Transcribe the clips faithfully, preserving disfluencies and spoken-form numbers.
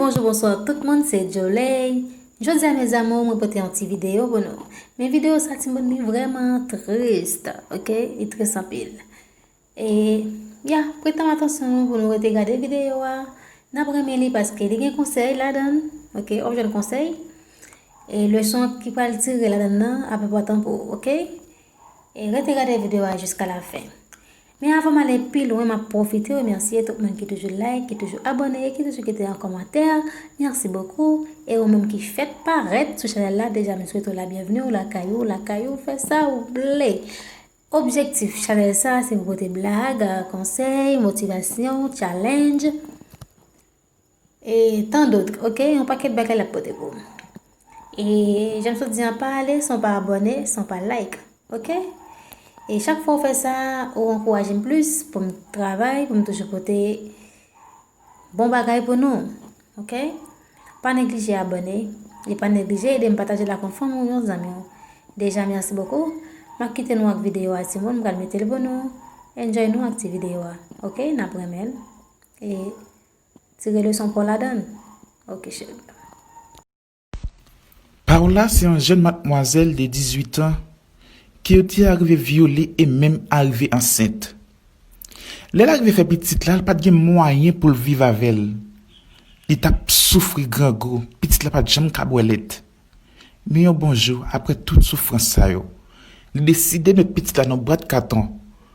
Bonjou, bonswa tout moun, se Joley. Jodi a, mes amours, mwen pote yon ti videyo pou nou. Men videyo sa, timoun, li vrèman tris, oke? Li tris anpil. E, ya, prete m atansyon pou nou rete gade videyo a. N ap renmen li paske li gen konsèy ladan l, oke? W ap jwenn konsèy. E leson ki pral tire ladan l nan ap enpòtan pou ou, oke? E rete gade videyo a jiska la fen. Men avan m ale pi lwen, m ap pwofite remèsye tout moun ki toujou like, ki toujou abòne e ki toujou kite yon kòmantè. Mèsi bokou. E ou menm ki fèk parèt sou chanèl la, deja m swete w la byenvni, ou lakay ou, ou lakay ou, fè sa ou vle. Objektif chanèl sa a se pou pote blag, konsèy, motivasyon, challenge, e tant d'autres, oke? Yon pakèt bagay l ap pote pou ou. E jan m sot di an, pa ale san w pa abòne, san w pa like, oke? E chak fwa w fè sa, ou ankouraje m plis pou m travay, pou m toujou pote bon bagay pou nou, oke? Pa neglije abòne, e pa neglije ede m pataje l ak yon fanmi w, yon zanmi w. Deja, mèsi bokou. M ap kite nou ak videyo a, timoun, m pral mete l pou nou. Enjoy nou ak ti videyo a, oke? N ap renmen l. E tire leson pa w ladan l. Oke, cheri. Paola se yon jèn madmwazèl de dizuit an ke yo te arive vyole e menm arive ansent. Lè l arive fè pitit la, l pa t gen mwayen pou l viv avè l. Li t ap soufri grangou, pitit la pa t janm ka bwè lèt. Men yon bon jou, apre tout soufrans sa yo, li deside met pitit la nan bwat katon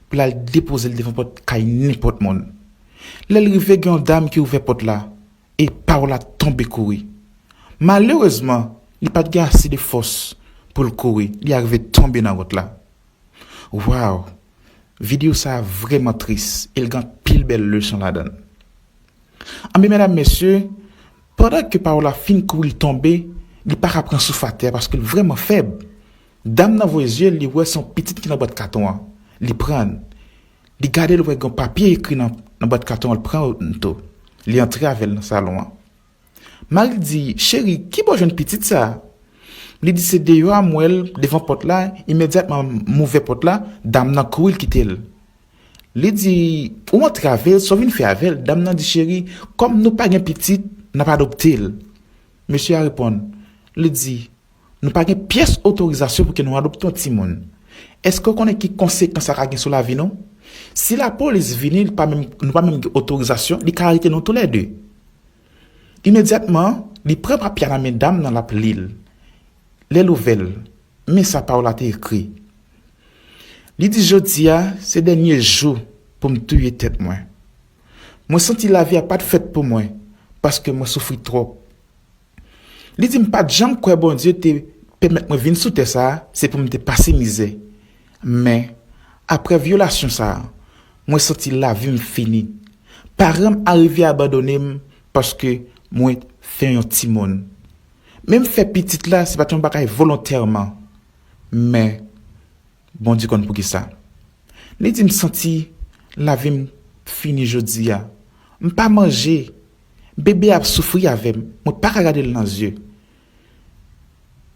pou l al depoze l devan pòt kay nenpòt moun. Lè l rive, gen yon dam ki ouvè pòt la e Paola tonbe kouri. Malerezman, li pa t gen ase de fòs pou l kouri, li arive tonbe nan wòt la. Waw! Videyo sa a vrèman tris e l gen anpil bèl leson ladan l. Anben, medam, mesye, pandan ke Paola fin kouri, l tonbe, li pa ka pran souf atè a paske l vrèman fèb. Dam nan voye zye l, li wè se yon pitit ki nan bwat katon an. Li pran l. Li gade l, wè gen yon papye ekri nan, nan bwat katon an, l pran l tou. Li antre avè l nan salon an. Mari l di, "Cheri, ki bò w jwenn pitit sa a?" Li di, "Se deyò a m wè l devan pòt la, imedyatman m ouvè pòt la, dam nan kouri, l kite l." Li di, "Ou antre avè l, sa w vin fè avè l?" Dam nan di, "Cheri, kòm nou pa gen pitit, n ap adopte l." Mesye a reponn, li di, "Nou pa gen pyès otorizasyon pou ke nou adopte yon timoun. Èske w konnen ki konsekans sa ka gen sou lavi nou? Si lapolis vini, li pa menm, nou pa menm gen otorizasyon, li ka arete nou toulède." Imedyatman, li pran papye a nan men dam nan, l ap li l. Lè l ouvè l, men sa Paola te ekri. Li di, "Jodi a, se dènye jou pou m touye tèt mwen. Mwen santi lavi a pa t fèt pou mwen, paske mwen soufri twòp." Li di, "M pa t janm kwè Bondye te pèmèt mwen vin sou tè sa a, se pou m te pase mizè. Men, apre vyolasyon sa a, mwen santi lavi m fini. Paran m arive abandone m paske mwen fè yon timoun. Men m fè pitit la, se pa t yon bagay volontèman. Men, Bondye konn poukisa." Li di, "M santi lavi m fini jodi a. M pa manje. Bebe a ap soufri avè m. Mwen pa ka gade l nan zye.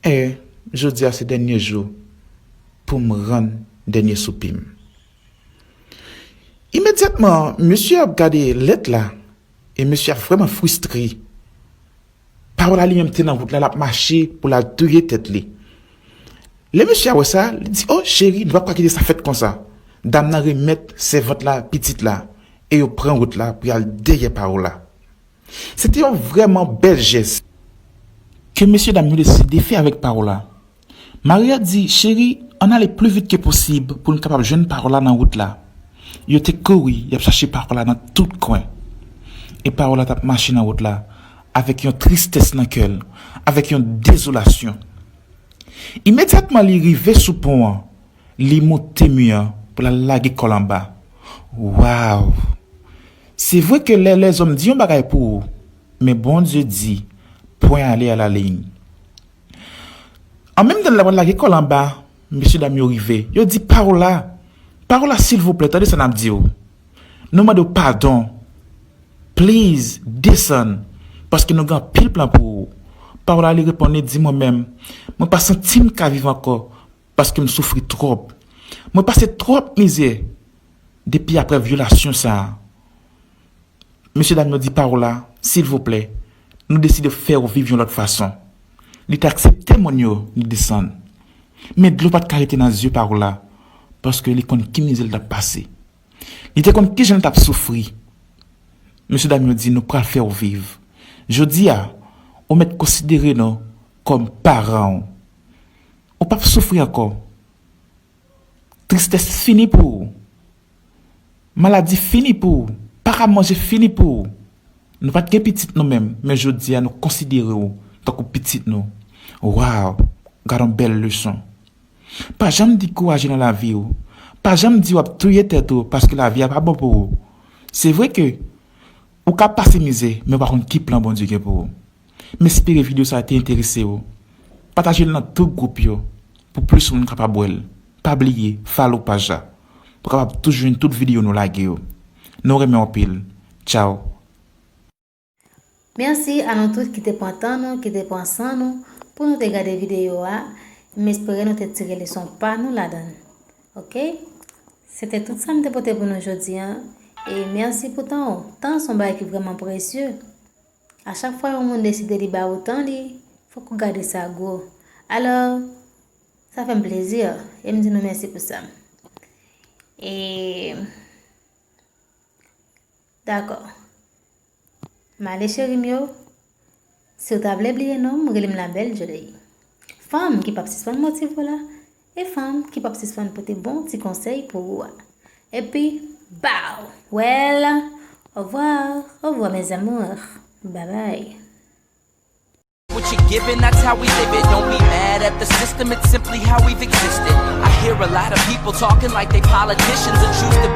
E jodi a se dènye jou pou m rann dènye soupi m." Imedyatman, mesye a ap gade lèt la, e mesye a vrèman fristre. Paola li menm te nan wout la, l ap mache pou l al touye tèt li. Lè mesye a wè sa, li di, "O, cheri, nou p ap ka kite sa fèt konsa." Dam nan remèt sèvant la pitit la, e yo pran wout la pou y al dèyè Paola. Se te yon vrèman bèl jès ke mesye dam yo deside fè avèk Paola. Mari a di, "Cheri, ann ale pli vit ke posib pou n kapab jwenn Paola nan wout la." Yo te kouri, y ap chache Paola nan tout kwen. E Paola t ap mache nan wout la avèk yon tristès nan kè l, avèk yon dezolasyon. Imedyatman li rive sou pon an, li moute mi an pou l al lage kò l anba. Waw! Se vre ke lè lèzòm di yon bagay pou ou, men Bondye di, pwen ale a la liy. An menm tan l ap lage kò l anba, mesye dam yo rive. Yo di, "Paola, Paola, silvouplè, tande sa n ap di w. Nou mande w padon. Please, desann, paske nou gen anpil plan pou ou." Paola li reponn, li di, "Mwen menm, mwen pa santi m ka viv ankò, paske m soufri twòp. Mwen pase twòp mizè depi apre vyolasyon sa a." Mesye dam yo di, "Paola, silvouplè, nou deside fè w viv yon lòt fason. Li te aksepte mòn yo, li desann. Men dlo pa t ka rete nan zye pa w la, paske li konn ki mizè l t ap pase. Li te konn kijan l t ap soufri. Mesye dam yo di, nou pral fè w viv. Jodi a, ou mèt konsidere nou kòm paran w. Ou p ap soufri ankò. Tristès fini pou ou. Maladi fini pou ou. Pa ka manje fini pou ou. Nou pa t gen pitit nou menm, men jodi a nou konsidere w tankou pitit nou. Waw, gad yon bèl leson. Pa janm dekouraje nan lavi w. Pa janm di w ap touye tèt ou paske lavi a pa bon pou ou. Se vre ke ou ka pase mizè, men w pa konn ki plan Bondye gen pou ou. M espere videyo sa a te enterese w. Pataje l nan tout gwoup yo pou plis moun kapab wè l. Pa bliye follow paj la pou w kapab toujou jwenn tout videyo nou lage yo. Nou renmen w anpil. Tchao. Mèsi a nou tout ki te pran tan nou, ki te pran san nou pou nou te gade videyo a. M espere nou te tire leson pa nou ladan l. Oke? Se te tout sa m te pote pou nou jodi a. E mèsi pou tan w. Tan se yon bagay ki vrèman presye. A chak fwa yon moun deside li ba ou tan li, fòk ou gade sa gwo. Alò, sa fè m plezi e m di nou mèsi pou sa. E Dakò. M ale cheri m yo. Si w ta vle bliye non m, rele m la belle Jolie. Fanm ki p ap sispann motive w la, e fanm ki p ap sispann pote bon ti konsèy pou ou a. Epi, baw! Well, au revoir, au revoir mes amours. Bye bye. What you giving, that's how we live it. Don't be mad at the system, it's simply how we've existed. I hear a lot of people talking like they politicians and choose to